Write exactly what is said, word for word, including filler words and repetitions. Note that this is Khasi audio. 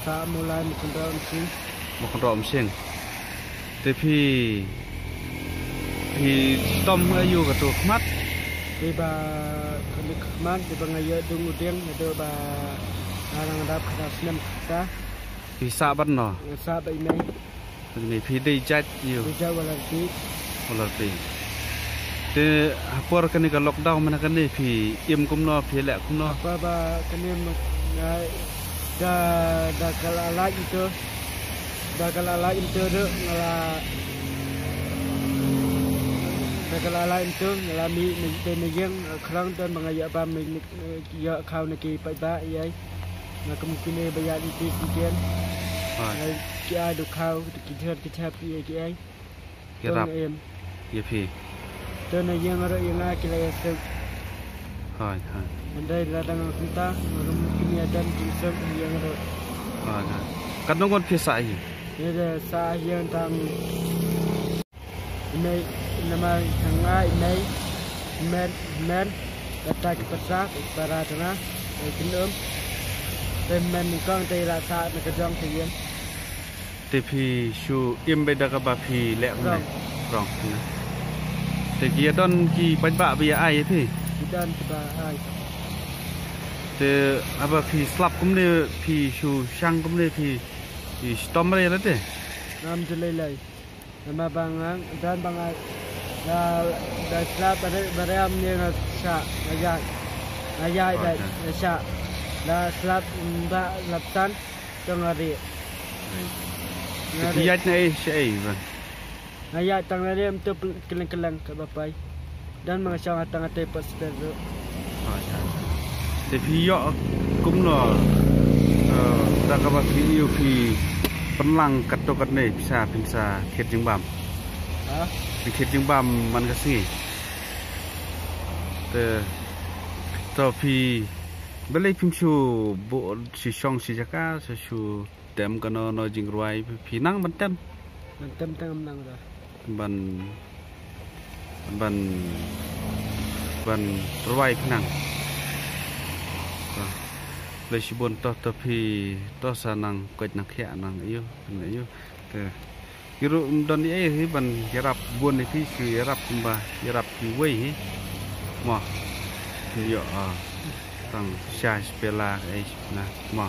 Sa Mawlai Mawkynroh Umsing. Mawkynroh Umsing. Te phi, phi shitom ha aiu kato khmat? Te ba kane ka khmat, te ba nga ïoh dung u dieng, nga dei ba nga dang dap kata snem kata. Phi sah ban no? Nga sah ba i mei. Phi dei jait aiu? Dei jait Walarpi. Walarpi. Te ha por kane ka lockdown mynta kane phi im kumno, phi leh kumno? Ba, ba kane ma, nga, da, da ka la lait ito. Da ka la lait ito de, nga la, da ka la lait ito, nga la mih na, na ïing, khlong don ba nga ïoh bam, ïoh khaw na ki paidbah ïa. Nga kum kine ba ïa iti ki ken. Hooid. Nga ki ai du khaw, ki thep, ki thep, ki ai, ki ai. Ïarap. Tang em. Ïa phi. Te na ïing ruh ïa nga ki la ïasuk. Hooid, hooid. Hynrei la dang kumta, nga kum kine ïa dang ki suk ïa nga ruh. Hooid, hooid. Katno ngut phi sah hi? Ïa da sah ïa tang. I mei, namar tang nga i mei, mer, mer, kata ki pyrsa, ki para tang nga, i kynum. Te mer nyngkong te i la sah na ka jong te ïa. Te phi shu im beit da kaba phi leh kumne? Rong. Rong, ne. Te ki ïa don ki paidbah ba ïa ai ïa phi? Ki don kiba ai. Te haba phi slap kumne, phi shu shang kumne, phi, phi shitom re lade? Ngam ju lei lei. Namar ba nga don ba nga da, da slap ba re, ba re am ne nga shah, nga ïaid. Nga ïaid ba, oh, nga shah. Da slap, mm, ba lap san. Tang nga rieh. Nga rieh. Te phi ïaid na ei shaei ban? Nga ïaid tang na rieh mynta kylleng kylleng kaba pai. Don ma nga shong ha tang ha te pat sper ruh. Te phi ïoh kumno, eh, da kaba phi ïoh phi pynlang katto katne pisa pynsa khet jingbam? Ha? Phi khet jingbam man ka sngi. Te to phi balei phim shu buh shi shong shi jaka, shu tem kano kano jingrwai, phi nang ban tem? Ban tem tang ngam nang da. Ban, ban, ban rwai phi nang. To. Balei shibun to, to phi to sa nang koit nang khiah nang aiu, nang aiu. Te. Ki ruh ym don ei hi ban ïarap bun hi, shu ïarap kumba ïarap kiwei hi. Mo. Ïoh, ah, tang sha spela ei na. Mo.